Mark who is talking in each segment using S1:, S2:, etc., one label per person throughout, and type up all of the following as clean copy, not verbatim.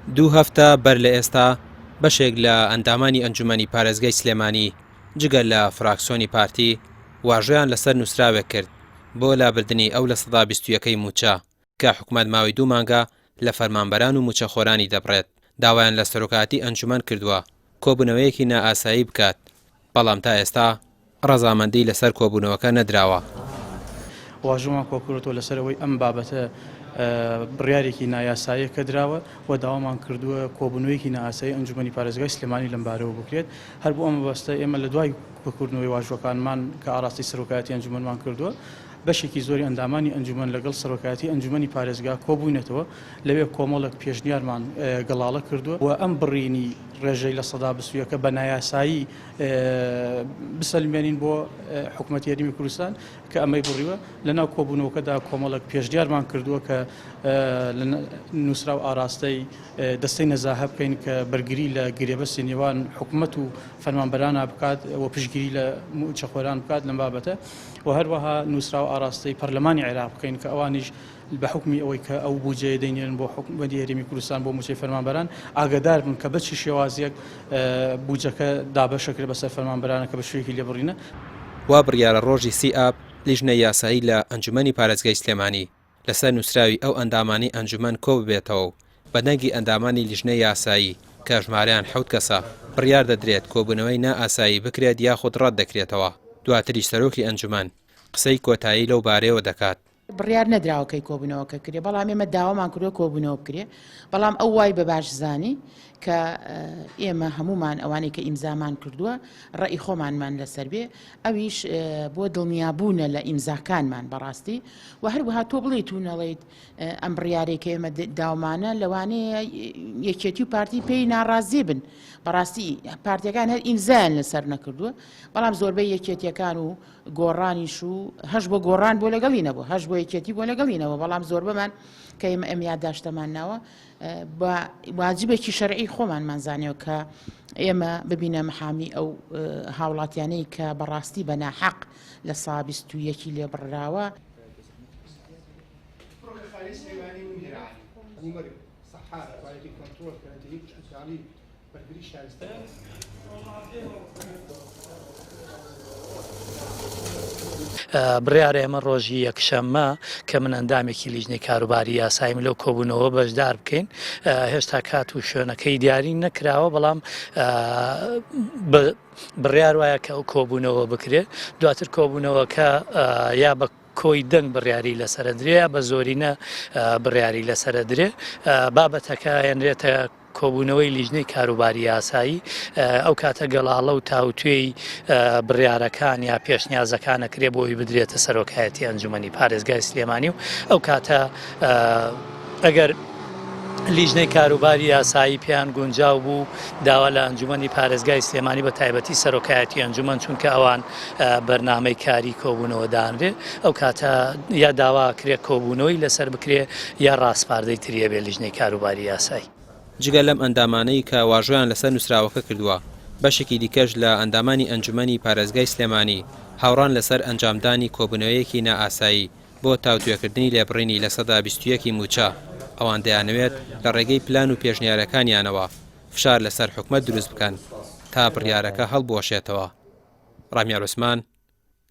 S1: دوو هەفتە بەر لە ئێستا بەشێک لە ئەندامانی ئەنجومەنی پارێزگای سلێمانی جگە لە فراکسۆنی پارتی واژۆیان لەسەر نووسراوێک کرد بۆ لابردنی ئەو 21%ەکەی مووچە کە حکومەت ماوەی دوو مانگە لە فەرمانبەران و مووچەخۆرانی دەبڕێت، داوایان لە سەرۆکایەتی ئەنجومەن کردووە کۆبوونەوەیەکی نائاسایی بکات، بەڵام تا ئێستا ڕەزامەندی لەسەر کۆبوونەوەکە نەدراوە.
S2: واژۆمان کۆکردووەتەوە لەسەر ئەوەی ئەم بابەتە بڕیارێکی نایاساییە کە دراوە و داوامان کردووە کۆبوونەوەیەکی نائاسایی ئەنجومەنی پارێزگای سلێمانی لەمبارەوە بکرێت. هەر بۆ ئەم مەبەستە ئێمە لە دوای کۆکردنەوەی واژۆکانمان کە ئاراستەی سەرۆکایەتی ئەنجومەنمان کردووە، بەشێکی زۆری ئەندامانی ئەنجومەن لەگەڵ سەرۆکایەتی ئەنجومەنی پارێزگا کۆبووینەتەوە، لەوێ کۆمەڵێک پێشنیارمان گەڵاڵە کردووە و ئەم بڕینی ڕێژەی 21%ەکە بە نایاسایی بسەلمێنین بۆ حکومەتی هەرێمی کوردستان کە ئەمەی بڕیوە. لەناو کۆبوونەوەکەدا کۆمەڵێک پێشنیارمان کردووە کە نووسراو ئاراستەی دەستەی نەزاهە بکەین کە بەرگری لە گرێبەستی نێوان حکومەت و فەرمانبەرانە بکات و پشتگیری لە مووچەخۆران بکات لەم بابەتە. و هەروەها نووسراو ئاراستەی پەرلەمانی عێراق بکەین کە ئەوانیش بە حوکمی ئەوەی کە ئەو بودجەیە دەینێرن بۆ حکومەتی هەرێمی کوردستان بۆ مووچەی فەرمانبەران ئاگادار بن کە بە چ شێوازێک بودجەکە دابەشەکرێت بەسەر فەرمانبەرانە کە بە شێوەیەکی لێبڕینە.
S1: وا بڕیارە ڕۆژی سی ئاب لیژنەی یاسایی لە ئەنجومەنی پارێزگای سلێمانی لەسەر نووسراوی ئەو ئەندامانەی ئەنجومەن کۆببێتەوە و بە دەنگی ئەندامانی لیژنەی یاسایی کە ژمارەیان حەوت کەسە، بڕیار دەدرێت کۆبوونەوەی نا ئاسایی بکرێت یاخود ڕەت دەکرێتەوە، دواتریش سەرۆکی ئەنجومەن قسەی کۆتایی لەو بارەیەوە دەکات.
S3: بڕیار نەدراوە کەی کۆبوونەوەکە کرێ، بەڵام ئێمە داوامان کردووە کۆبوونەوە بکرێ، بەڵام ئەو وای بە باش زانی کە ئێمە هەموومان ئەوانەی کە ئیمزامان کردووە ڕەئی خۆمانمان لەسەر بێ، ئەویش بۆ دڵنیابوونە لە ئیمزاکانمان بەڕاستی و هەروەها تۆ بڵێیت و نەڵێیت ئەم بڕیارەی کە ئێمە داومانە لەوانەیە یەکێتی و پارتی پێی ناڕازی بن بەڕاستی پارتیەکان هەر ئیمزایان لەسەر نەکردووە بەڵام زۆربەی یەکێتیەکان و گۆڕانیش و هەش بۆ گۆڕان بۆ لەگەڵی نەبوو هەش بۆ یەکێتی بۆ لەگەڵی نەوە بەڵام زۆربەمان کە ئێمە ئەم یاداشتەمان ناوە بە واجبێکی شەرعی خۆمانمان زانیەوە کە ئێمە ببینە محامی ئەو هاوڵاتیانەی کە بەڕاستی بە ناحەق لە سا 21 لێ بڕراوە.
S4: بڕیارە ئێمە ڕۆژی یەکشەممە کە من ئەندامێکی لیژنەی کاروباری یاساییم لەو کۆبوونەوە بەشدار بکەین هێشتا کات و شوێنەکەی دیاری نەکراوە بەڵام بڕیار وایە کە ئەو کۆبوونەوە بکرێت دواتر کۆبوونەوەکە یا بە کۆی دەنگ بڕیاری لەسەرەدرێ یا بە زۆرینە بڕیاری لەسەرەدرێ بابەتەکە هێنرێتە کۆبوونەوەی لیژنەی کاروباری یاسایی ئەو کاتە گەڵاڵە و تاوتوێی بڕیارەکان یا پێشنیازەکان ئەکرێ بۆ ئەوی بدرێتە سەرۆکایەتی ئەنجومەنی پارێزگای سلێمانی و ئەو کاتە ئەگەر لیژنەی کاروباری یاسایی پێیان گونجاو بوو داوا لە ئەنجومەنی پارێزگای سلێمانی بە تایبەتی سەرۆکایەتی ئەنجومەن چونکە ئەوان بەرنامەی کاری کۆبوونەوە دانرێ ئەو کاتە یا داوا کرێ کۆبوونەوەی لەسەر بکرێ یا ڕاسپاردەی تری هەبێ لیژنەی کاروباری یاسایی.
S1: جگە لەم ئەندامانەی کە واژۆیان لەسەر نووسراوەکە کردووە، بەشێکی دیکەش لە ئەندامانی ئەنجومەنی پارێزگای سلێمانی هاوڕان لەسەر ئەنجامدانی کۆبوونەوەیەکی نائاسایی بۆ تاوتوێکردنی لێبڕینی 21% ی مووچە، ئەوان دەیانەوێت لە ڕێگەی پلان و پێشنیارەکانیانەوە فشار لەسەر حکومەت دروست بکەن تا بڕیارەکە هەڵبوەشێتەوە. ڕامیار عوسمان،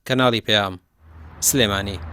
S1: کەناڵی پەیام، سلێمانی.